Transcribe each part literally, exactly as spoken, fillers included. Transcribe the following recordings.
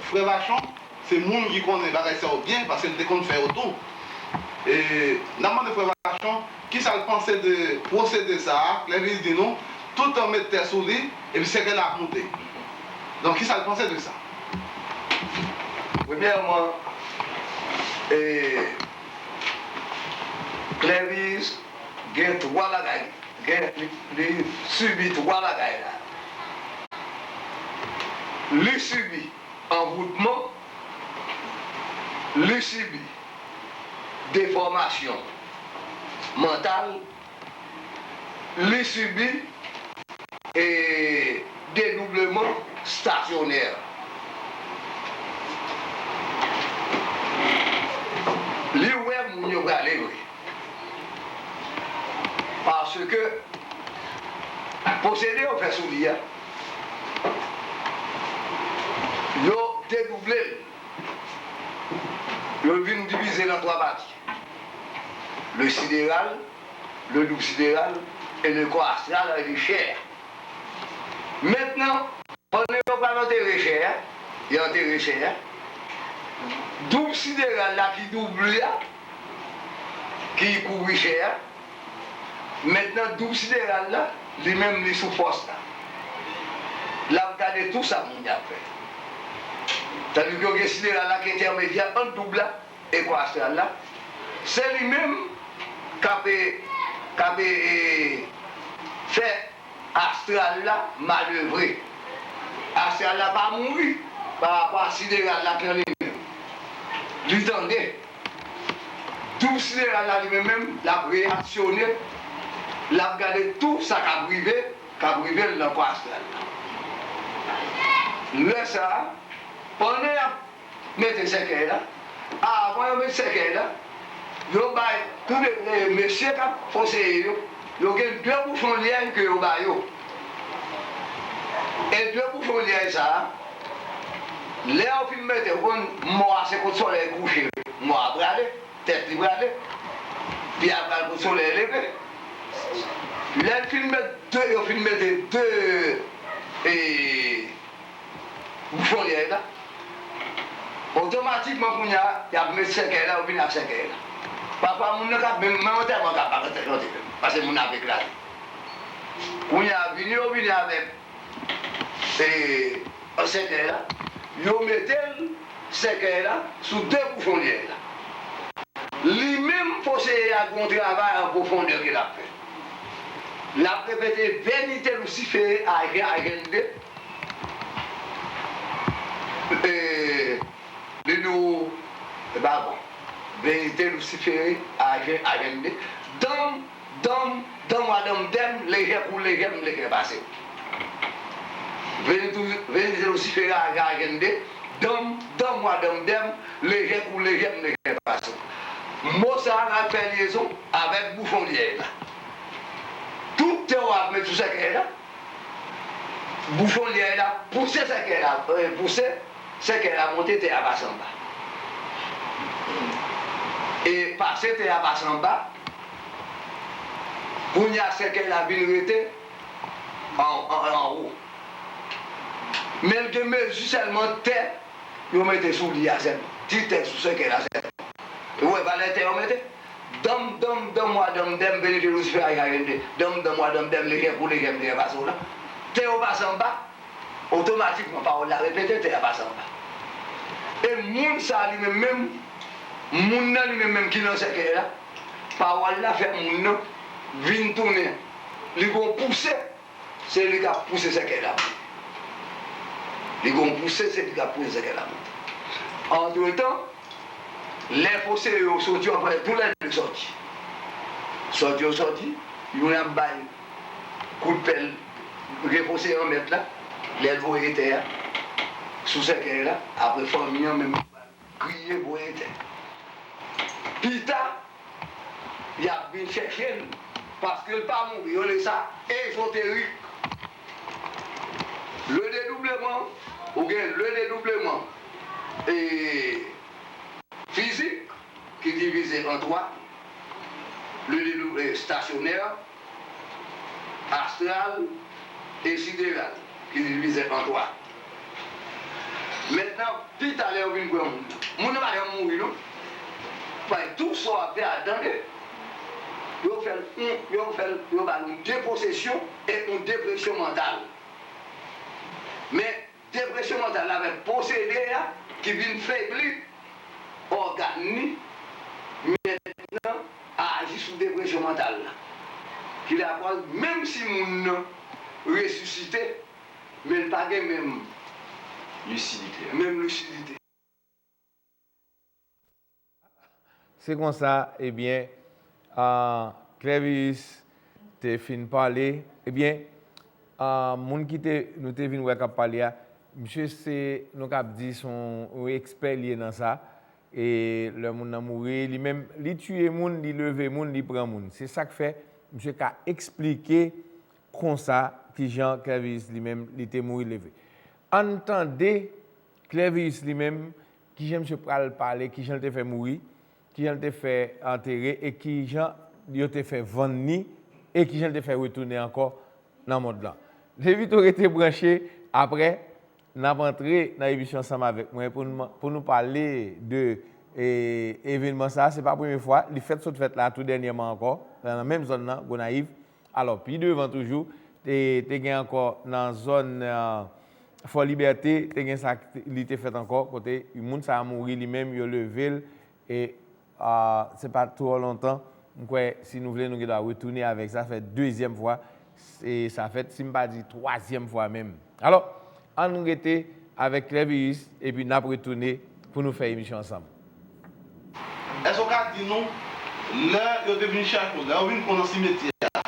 Frè Vachon, se moun ki konnen bagay sa yo byen, paske l te konn fè yo tou. E, n ap mande Frè Vachon, kisa l panse de pwosede sa a? Klèvis di nou, toutan met tè sou li, epi sèkèy la ap moute. Donk, kisa l panse de sa? Premyèman, e, Klèvis gen twa bagay, gen, li, li sibi twa bagay la. Li sibi anvoutman, li sibi defòmasyon mantal, li sibi, e, dedoubleman stasyonè. Li wè moun yo prale vre. Paske pwosede yo fè sou li a, yo dedouble l. Yo vin divize l an twa pati. Le sidéral, le double sidéral et le corps astral avec le chair. Mentnan, pandan yo pral antere chè a, yo antere chè a, doub sidéral la ki doub li a, ki kouvri chè a, mentnan doub sidéral la, li menm li sou fòs la. L ap gade tou sa moun yo ap fè. Tandiske gen sidéral la ki entèmedyè ant doub la e kò astral la. Se li menm k ap, k ap, e, fè astral la manevre. Astral la pa mouri pa rapò a sidéral la ki nan li menm. Li tande. Doub sidéral la li menm menm, l ap reyaksyone, l ap gade tou sa k ap rive, k ap rive l nan kò astral la. Lè sa a, pandan y ap mete sèkèy la. Avan yo met sèkèy la, yo bay tou de, e, mesye k ap konseye yo, yo gen de bouchon lyèj ke yo ba yo. E de bouchon lyèj sa a, lè yo fin mete, ou konn mò a se kot solèy kouche, mò a prale, tèt li prale, pye a pral kot solèy leve. Lè l fin met de, yo fin mete de, e, bouchon lyèj la. Otomatikman, kounye a, y ap met sèkèy la, yo vin ak sèkèy la. Pafwa, moun nan ka, menm, menm antèman ka pa rete chante menm, paske moun nan ap eklate. Kounye a, vini, yo vini avèk, e, sèkèy la, yo mete l, sèkèy la, sou de bouchon lyèj la. Li menm, konseye a gen yon travay an pwofondè ke l ap fè. L ap repete, Venite Lucifere, Agen, Agen de. E, li di w, e pa bon. Venite Lucifere, Agen, Agen de. Dam, dam, dam wa dam dèm, lejè kou lejè m, lejè pase w. Venite, Venite Lucifere, Agen, Agen de. Dam, dam wa dam dèm, lejè kou lejè m, lejè pase w. Mo sa a, n al fè lyezon avèk bouchon lyèj la. Tout tè w ap met sou sèkèy la, bouchon lyèj la pouse sèkèy la, e, pouse sèkèy la monte, tè a pase anba. E pase tè a pase anba, kounye a sèkèy la vin rete an, an, anwo. Men l gen mezi sèlman tè yo mete sou li a sèlman. Ti tè sou sèkèy la sèlman. Ou wè valè tè yo mete? Dam, dam, dam wa dam dèm, Venite Lucifere, Agen, Agen de. Dam, dam wa dam dèm, lejè kou lejè m, lejè pase w la. Tè yo pase anba, otomatikman, pawòl la repete, tè a pase anba. E moun sa a li menm menm, moun nan li menm menm ki nan sèkèy la, pawòl la fè moun nan vin tounen. Li gon pouse. Se li k ap pouse sèkèy la monte. Li gon pouse, se li k ap pouse sèkèy la monte. Antretan, lè foseye yo soti, yo pran tou lè de sòti. Sòti yo sòti, youn ap bay kout pèl, gen foseye an mèt la, lè l voye tè a sou sèkèy la, apre fanmi an menm kriye voye tè. Pita, y ap vin chèche l, paske l pa mouri. Yo rele sa ezoterik. Le dédoublement, ou gen le dédoublement, e, fizik, ki divize an twa, le dédou-, e, stasyonè, astral e sidéral, ki divize an twa. Mentnan, pi ta lè yo vin kwè moun nan. Moun nan pa janm mouri, non. Paske tout sa w ap fè a, tande, yo fè l, yon- yo fè l, yo ba l yon deposesyon e yon depresyon mantal. Men, depresyon mantal la avèk posede a ki vin febli ògàn li, mentnan a aji sou depresyon mantal la. Ki lakòz, menm si moun nan resisite, men l pa gen menm lisidite. Menm lisidite. Se konsa, ebyen, ah, Clervirus te fin pale. Ebyen, ah, moun ki te, nou te vin wè k ap pale a, misye se, nou kab di, se yon, yon ekspè li ye nan sa. E lè moun nan mouri, li menm, li tiye moun, li leve moun, li pran moun. Se sa k fè misye ka eksplike konsa kijan Clervirus li menm, li te mouri leve. Ann tande Clervirus li menm, kijan misye pral pale, kijan l te fè mouri, kijan l te fè antere e kijan yo te fè vann li e kijan l te fè retounen ankò nan mond lan. Levito, rete branche, apre n ap antre nan emisyon ansanm avèk mwen pou nou, pou nou pale de e, evenman sa a. Se pa premye fwa, li fèt sot fèt la tou dènyèman ankò, nan menm zòn nan, Gonayiv. Alò, pi devan toujou, te, te gen ankò nan zòn Fò Libète, te gen sa k- li te fèt ankò, kote moun sa a mouri li menm, yo leve l, e se pa twò lontan, m kwè, si nou vle, nou gendwa retounen avèk sa, fè dezyèm fwa, e sa fèt, si m pa di twazyèm fwa menm. Alò, ann rete avèk Clervirus, epi n ap retounen pou nou fè emisyon ansanm. Èske w ka di nou, lè yo te vin chèche w, lè yo vin pran w nan simetyè a,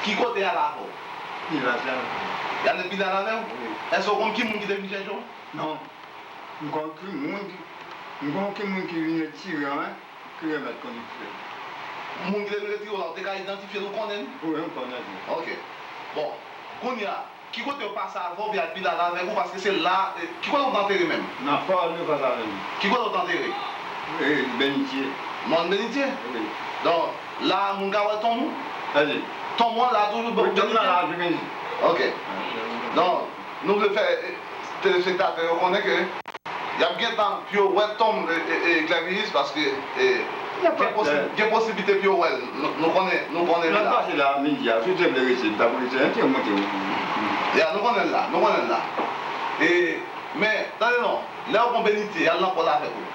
ki kote y al avè w? Pilaj la. Y al nan Pilaj avè w? Wi. Èske w konn ki moun ki te vin chèche w? Non. M konn ki moun ki, m konn ki moun ki vin retire mwen, ki remèt kondiktè. Moun ki te vin retire w la, ou te ka idantifye l, ou konnen l? Wi, m konnen l. Ok. Bon, kounye a, ki kote yo pase avè w, pi al Pilaj avèk ou, paske se la, ki kote yo t antere menm? Nan fò yo pase avè m. Ki kote yo t antere? Benitye. Mòn Benitye? Wi. Donk, la a moun ka wè tonm ou? Tonm ou an la toujou? Wi, tonm nan la, Benitye. Ok. Donk, nou vle fè telespektatè yo konnen ke y ap gentan pou yo wè tonm Clervirus, paske gen posiblite pou yo wè l. Nou konnen, nou konnen li la. Nan pase la midi a, si w te vle rete, m t ap rete, antre monte. Ya, nou konnen l la, nou konnen l la. Men, tande non, lè yo pran Benitye, y al nan pòl avèk ou.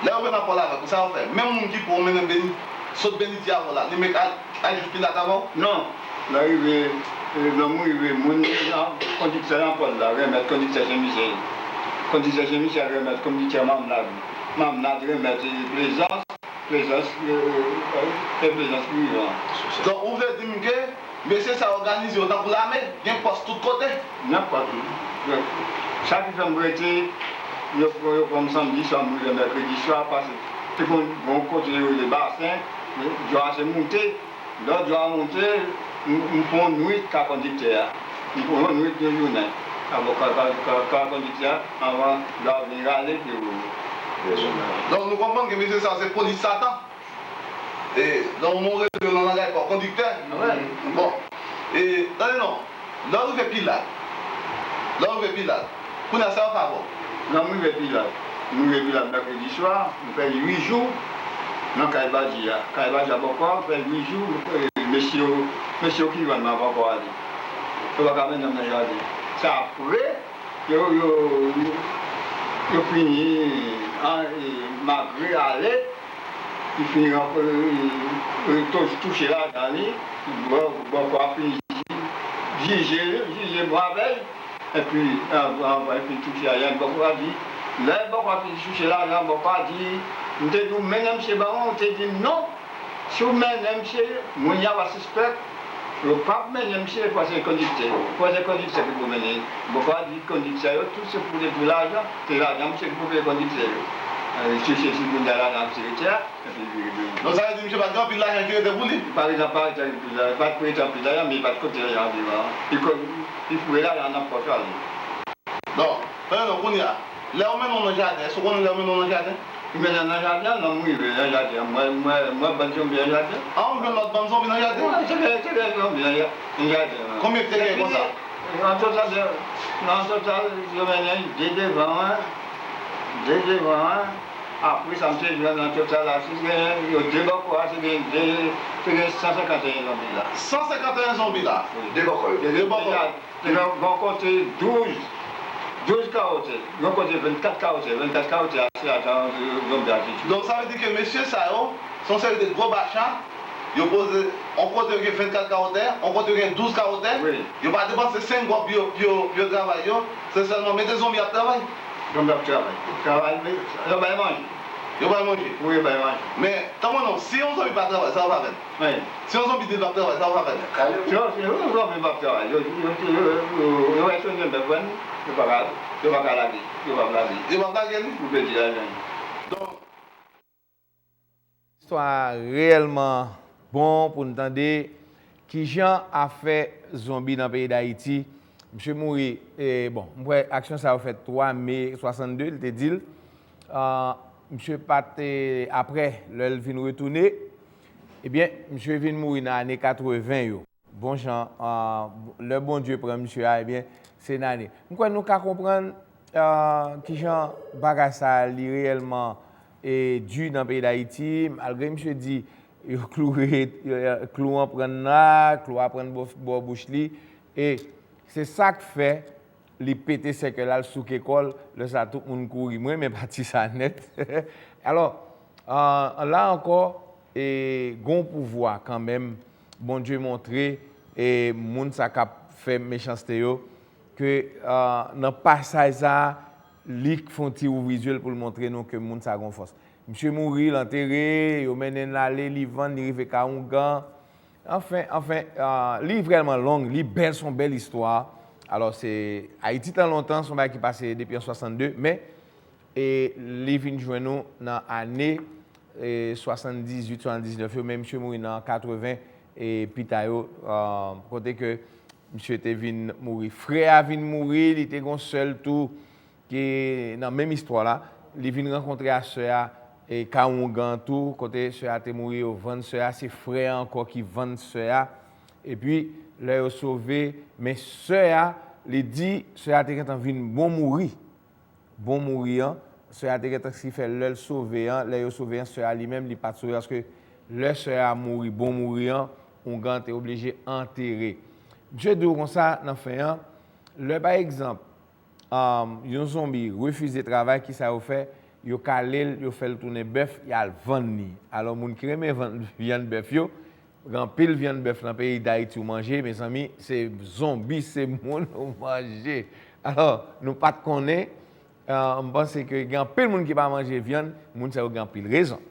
Lè yo vin nan pòl avèk ou, sa yo fè? Menm moun ki pran w mennen Beni, sot Benitye avè w la, li menm k al, al jis Pilat avè w? Non. Lè rive, lè m rive, moun nan, kondiktè nan pòl la, remèt kondiktè Sen Michèl. Kondiktè Sen Michèl remèt kondiktè Mamnad. Mamnad remèt Plezans, Plezans, e Plezans ki vivan. Donk, ou vle di m ke mesye sa yo òganize yo tankou lame, gen pòs tout kote? Nenpòt. Sa ki fè m rete, yo, yo pran m samdi swa, m rive mèkredi swa, paske te konn gen yon kote yo rele Basen, djò a se moute, lè djò a moute, m, m pran yon nwit ka kondiktè a. M pran yon nwit, yon jounen. Ka, ka, ka, ka, ka kondiktè a, anvan djò a vin rale pye w. Donk, nou konprann ke mesye sa yo se polis Satan. E, donk, moun rele yo nan langay pa w kondiktè. Bon. E, tande non. Lè w rive Pilat, lè w rive Pilat, kounye a sa yo fè avè w? Lè m rive Pilat, m rive Pilat mèkredi swa, m fè uit jou nan kay bandi a. Kay bandi a bòkò a, m fè uit jou, e, mesye yo, mesye yo ki vann mwen poko ale. Yo pa ka mennen m nan jaden. Se apre, yo, yo, yo, yo fini, an, e, malgre ale, li fini ranpò, e, e, tou-, touche lajan li, bò-, bòkò a fini jije, jije mwen avè l, epi, an, anvan li fin touche lajan, bòkò a di, lè bòkò a fin touche lajan, bòkò a di, m te di w mennen misye ban mwen, ou te di m non, si w mennen misye, moun y a va sispèk, yo p ap mennen misye, fò se kondiktè, fò se kondiktè ki pou mennen. Bòkò a di kondiktè yo, tout se pou, se pou lajan, se lajan misye ki pou peye kondiktè yo. E, si se si moun nan lajan ap tire tè a, epi l vire dwe. Donk, sa vle di misye pa t gen anpil lajan ki rete pou li? Li pa t gen anpil lajan, li pa t prete anpil lajan, men li pa t konte lajan an vivan an. Li kon, li foure lajan an nan pòch a li. Donk, tande non, kounye a, lè yo mennen w nan jaden, èske w konnen lè yo mennen w nan jaden? Yo mennen m nan jaden an, lè m rive nan jaden an, m wè, m wè, m wè bann zonbi nan jaden. An, ou jwenn lòt bann zonbi nan jaden? Wi, se de, se de zonbi nan ja-, nan jaden an. Konbyen ki te genyen konsa? An total, an total, yo mennen de devan mwen, De devan an, apre sa, m te jwenn nan total la, si gen yo de bò kò a, se gen de, se gen san senkanteyen zonbi la. San senkanteyen zonbi la. Wi. De bò kò yo. De bò kò yo. Deja, deja, bon kote douz, douz kawotè, bon kote vennkat kawotè, vennkat kawotè a, se ajan zonbi a te tchwe. Donk, sa vle di ke mesye sa yo, se yon seri de gwo bacha, yo poze, yon kote yo gen vennkat kawotè, yon kote yo gen douz kawotè, wi, yo pa depanse senk gòp pou yo, pou yo, pou yo travay yo, se sèlman mete zonbi ap travay. Zonbi ap travay. Travay, men, yo bay manje. Yo bay manje? Wi, yo bay manje. Men, tanpon non, si yon zonbi pa travay, sa yo pa fè l? Wi. Si yon zonbi di l p ap travay, sa yo pa fè l? Si yon, si yon zonbi p ap travay, yo, yo, yo, yo, yo wè si yon bèf pran, yo pa ka, yo pa ka lage, yo p ap lage. Yo p ap lage l? Ou pèdi lajan. Donk, Istwa a reyèlman bon pou n tande kijan afè zonbi nan peyi Dayiti. Misye mouri, e, bon, m kwè aksyon sa yo fèt twa me swasannde, li te di l. Ah, misye pa t, e, apre, lè l vin retounen, ebyen, misye vin mouri nan ane katreven yo. Bon jan, ah, lè Bondye pran misye a, ebyen, se nan ane. M kwè nou ka konprann, ah, kijan bagay sa a, li reyèlman, e, di nan peyi Dayiti, malgre misye di yo kloure, yo, klou an pran nan, klou a pran bò, bò bouch li, e se sa k fè li pete sèkèy la, l souke kò l, lè sa a tout moun kouri. M renmen pati sa a nèt. Alò, ah, la ankò, e, gon pouvwa kanmenm, Bondye montre, e, moun sa k ap fè mechanste yo, ke, ah, nan pasaj sa a, li k fè yon ti ouvri zye l pou l montre nou ke moun sa gon fòs. Misye mouri, l antere, yo mennen l ale, li vann, li rive Kawongan. Anfen, anfen, ah, li vrèman long, li bèl, se yon bèl istwa. Alò, se Ayiti tan lontan, se yon bagay ki pase depi an swasannde, men, e, li vin jwenn nou nan ane, e, swasanndizuit, swasanndiznèf yo, men misye mouri nan katreven, e, pita yo, ah, kote ke misye te vin mouri. Frè a vin mouri, li te gon sè l tou, ki nan menm istwa la, li vin rankontre a sè a, e, Kawongan tou, kote sè a te mouri, yo vann sè a, se frè a ankò ki vann sè a. Epi, lè yo sove, men sè a, li di, sè a te gentan vin bon mouri. Bon mouri an, sè a te gentan si fè lè l sove an, lè yo sove an, sè a li menm, li pa t sove, paske lè sè a mouri, bon mouri an, Oungan te oblije antere. Misye di w konsa, nan fen an, lè, pa egzanp, um, yon zonbi refize travay, kisa yo fè? Yo kale l, yo fè l tounen bèf, y al vann li. Alò, moun ki renmen vann, vyann bèf yo, gen anpil vyann bèf nan peyi Dayiti ou manje, mezanmi, se zonbi, se moun ou manje. Alò, nou pa t konnen, uh, m panse ke gen anpil moun ki pa manje vyann, moun sa yo gen anpil rezon.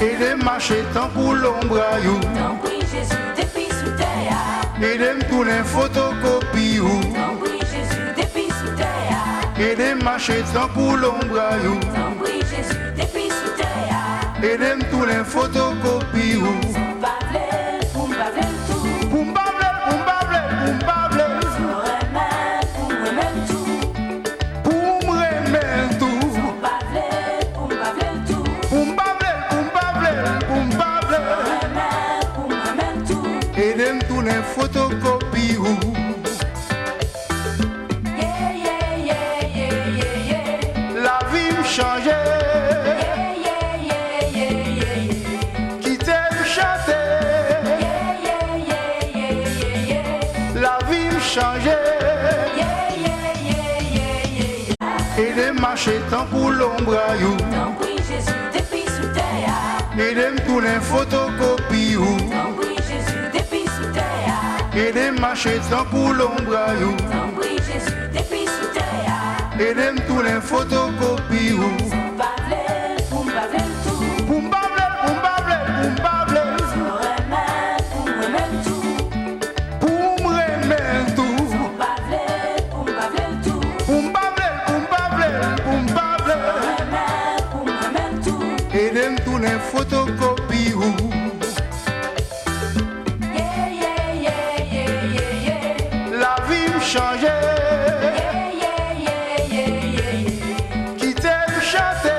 Ede m mache tankou lonbray ou. Tanpri Jezi, depi sou tè a. Ede m tounen fotokopi ou. Tanpri Jezi, depi sou tè a. Ede m mache tankou lonbray ou. Tanpri Jezi, depi sou tè a. Ede m tounen fotokopi ou. Si w pa vle l, pou m pa vle l tou. Pou m pa vle l, pou m pa vle l, pou m pa vle l. Si w renmen l, pou m renmen l tou. Pou m renmen l tou. Si w pa vle l, pou m pa vle l tou. Pou m pa vle l, pou m pa vle l, pou m pa vle l. Si w renmen l, pou m renmen l tou. Ede m tounen fotokopi ou. Yeah, yeah, yeah, yeah, yeah, yeah. Lavi m chanje. Yeah, yeah, yeah, yeah, yeah, yeah. Kite m chante. Yeah, yeah, yeah, yeah, yeah, yeah. Lavi m chanje. Yeah, yeah, yeah, yeah, yeah, yeah. Ede m mache tankou lonbray ou. Tanpri Jezi, depi sou tè a. Ede m tounen fotokopi ou. Tanpri Jezi, depi sou tè a. Ede m mache tankou lonbray ou. Tanpri Jezi, depi sou tè a. Ede m tounen fotokopi ou. Si w pa vle l, pou m pa vle l tou. Pou m pa vle l, pou m pa vle l, pou m pa vle l. Si w renmen l, pou m renmen l tou. Pou m renmen l tou. Si w pa vle l, pou m pa vle l tou. Pou m pa vle l, pou m pa vle l, pou m pa vle l. Si w renmen l, pou m renmen l tou. Ede m tounen fotokopi ou. Yeah, yeah, yeah, yeah, yeah, yeah. Lavi m chanje. Kite m chante.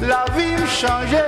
Lavi m chanje.